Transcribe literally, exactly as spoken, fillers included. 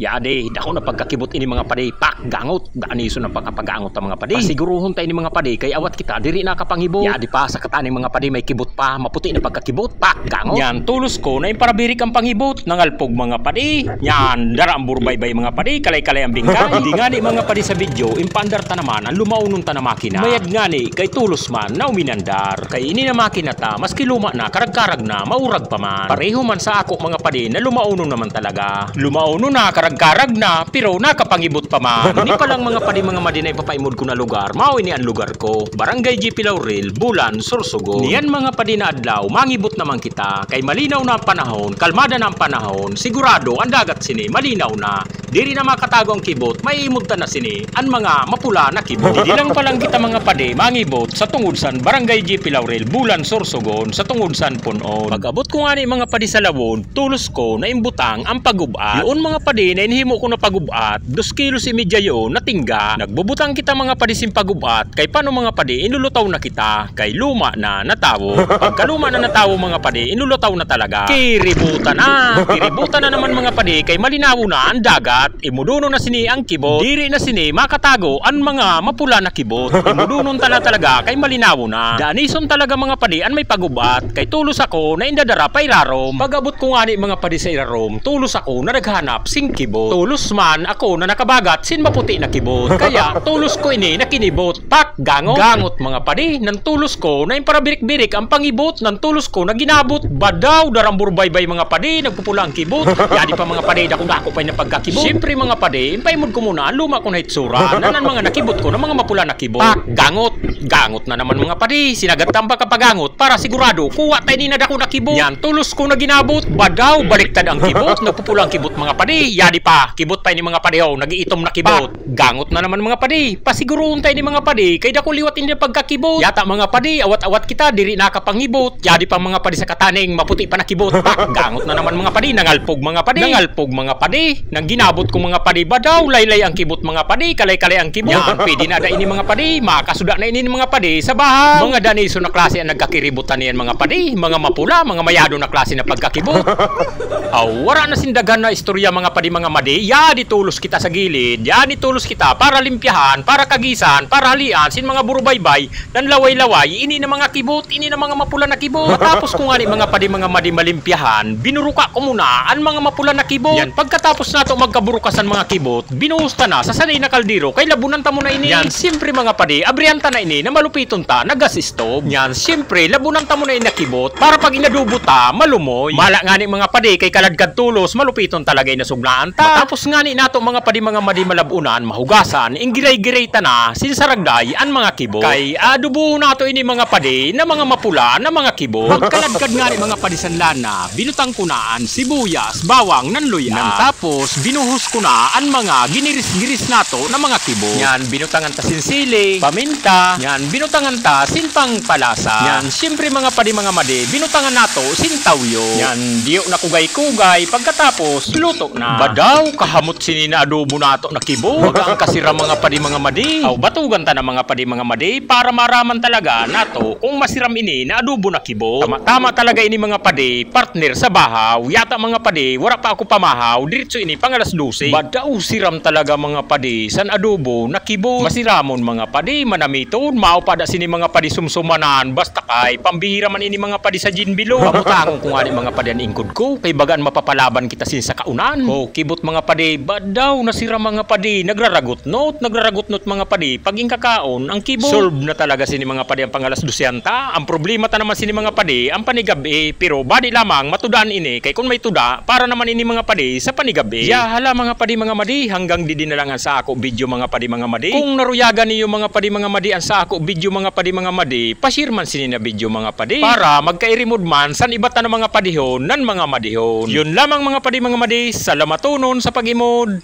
Yadi, dako na pagkakibot ini, mga padi. Pak, gangot. Daan iso na pagkapagangot ta, mga padi. Pasiguruhon ta ini, mga padi, kay awat kita diri nakapangibot. Yadi pa, sakataning, mga padi, may kibot pa, maputi na pagkakibot. Pak, gangot. Nyan, tulos ko na imparabirik an pangibot. Nangalpog, mga padi. Nyan, dara an burbaybay, mga padi, kalay-kalay an bingkay. Didi ngani, mga padi, sa video, impaandar ta naman an lumaonon ta na makina. Mayad ngani, kay tulos man na uminandar. Kay ini na makina ta, maski luma na, karag-karag na, maurag pa man. Pareho man sa ako, mga padi, na lumaonon naman talaga. Lumaonon na, karag-karag na, pero nakapangibot pa man. Ini pa lang, mga padi, mga madi, na ipapaimod ko na lugar, mao ini an lugar ko. Barangay G P Laurel, Bulan, Sorsogon. Niyan, mga padi, na adlaw, mangibot naman kita. Kay malinaw na an panahon, kalmada na an panahon, sigurado an dagat sini, malinaw na. Diri na makatago an kibot, maiimod ta na sini an mga mapula na kibot. Didi lang pa lang kita, mga padi, mangibot sa tungod san Barangay G P Laurel, Bulan, Sorsogon, sa tungod san pun-on. Pag-abot ko ngani, mga padi, sa lawod, tulos ko na imbutang an pagub-at. Yoon, mga padi, na inhimo ko na pagub-at, dos kilos imedya yoon na tingga. Nagbubutang kita, mga padi, sin pagub-at, kay pano, mga padi, inlulutaw na kita, kay luma na na tawo. Pagkaluma na na tawo, mga padi, inlulutaw na talaga. Kiributan na. Kiributan na naman, mga padi, kay malinaw na an dagat. Imudunon na sini an kibot. Diri na sini makatago an mga mapula na kibot. Imudunon ta na talaga kay malinaw na. Daan iso talaga, mga padi, an may pagub-at, kay tulos ako na indadara pairarom. Pag-abot ko ngani, mga padi, sa irarom, tulos ako na naghanap sin kibot. Tulos man ako na nakabagat sin maputi na kibot. Kaya tulos ko ini na kinibot. Pak, gangot. Gangot, mga padi, nan tulos ko na imparabirik-birik an pangibot, nan tulos ko na ginabot. Badaw, dara an burbaybay, mga padi, nagpupula an kibot. Yadi pa, mga padi, dako-dako pa ini pagkakibot. Siyempre, mga padi, impaimod ko muna an luma ko na hitsura, nan an mga nakibot ko na mga mapula na kibot. Pak, gangot. Gangot na naman, mga padi, sinagad ta an pagkapagangot para sigurado kuha ta ini na dako na kibot. Nyan, tulos ko na ginabot. Badaw, baliktad an kibot, nagpupula an kibot, mga padi. Yadi pa, kibot pa ini, mga padi, o, nag-iitom na kibot. Pak, gangot na naman, mga padi. Pasiguruhon ta ini, mga padi, kay dako liwat ini pagkakibot. Yata, mga padi, awat-awat kita diri nakapangibot. Yadi pa, mga padi, sakataning maputi pa na kibot. Pak, gangot na naman, mga padi, nangalpog, mga padi. Nangalpog, mga padi. Nan ginabot ko, mga padi, badaw laylay an kibot, mga padi, kalay-kalay an kibot. Nyan, pwede na da ini, mga padi, makasuda na ini, mga padi, sa bahaw. Mga daan iso na klase an nagkakiributan niyan, mga padi, mga mapula, mga mayado na klase na pagkakibot. Aw, wara na sin daghan na istorya, mga padi, mga madi. Yadi tulos kita sa gilid, yadi tulos kita para limpyahan, para kagisan, para halian sin mga burubaybay, nan laway-laway, ini na mga kibot, ini na mga mapula na kibot. Matapos ko ngani, mga padi, mga madi, malimpyahan, binuruka ko muna an mga mapula na kibot. Yan, pagkatapos nato magkaburuka san mga kibot, binuhos ta na sa sanay na kaldero, kay labunan ta muna ini. Yan, siyempre, mga padi, abrihan ta na ini na malupiton ta na gas stove. Yan, siyempre, labunan ta muna ini na kibot para pag inadobo ta, malumoy. Mala ngani, mga padi, kay kaladkad tulos, malupiton talaga ini na sugnaan ta. Matapos ngani nato, mga padi, mga madi, malab-unan, mahugasan, inggiray-giray ta na sin saragday an mga kibot. Kay adobohon nato ini, mga padi, na mga mapula na mga kibot. Pagkaladkad ngani, mga padi, san lana, binutang ko na an sibuyas, bawang, nan luya. Nan tapos, binuhos ko na an mga giniris-giris nato na mga kibot. Yan, binutangan ta sin sili, paminta. Yan, binutangan ta sin pangpalasa. Yan, siyempre, mga padi, mga madi, binutangan nato sin tawyo. Yan, diyo na kugay-kugay, pagkatapos, luto na. Badaw, kahamot sini na adobo nato na kibot. Baga an kasiram, mga padi, mga madi. Aw, batugan ta na, mga padi, mga madi, para maaraman talaga nato kung masiram ini na adobo na kibot. Tama-tama talaga ini, mga padi, partner sa bahaw. Yata, mga padi, wara pa ako pamahaw, diretso ini pang alas dose. Badaw siram talaga, mga padi, san adobo na kibot. Masiramon, mga padi, manamiton, mao pa da sini, mga padi, sumsumanan, basta kay pambihira man ini, mga padi, sa Jinbilo. Pamutangon ko ngani, mga padi, an ingkod ko, kay baga an mapapalaban kita sin sakaunan. O, kibot, mga padi, badaw nasiram, mga padi, nagraragotnot, nagraragotnot, mga padi, pag-ingkakaon an kibot. Solve na talaga sini, mga padi, an pang alas dose ta. An problema ta naman sini, mga padi, an panigab-i, pero badi lamang matudaan ini, kay kun may tuda, para naman ini, mga padi, sa panigab-i. Ya, hala, mga padi, mga madi, hanggang didi na lang an sa ako video, mga padi, mga madi. Kung naruyagan niyo, mga padi, mga madi, an sa ako video, mga padi, mga madi, pa-share man sini na video, mga padi, para magkairimod man san iba ta na mga padihon nan mga madihon. Yun lamang, mga padi, mga madi, salamatonon sa pag-imod.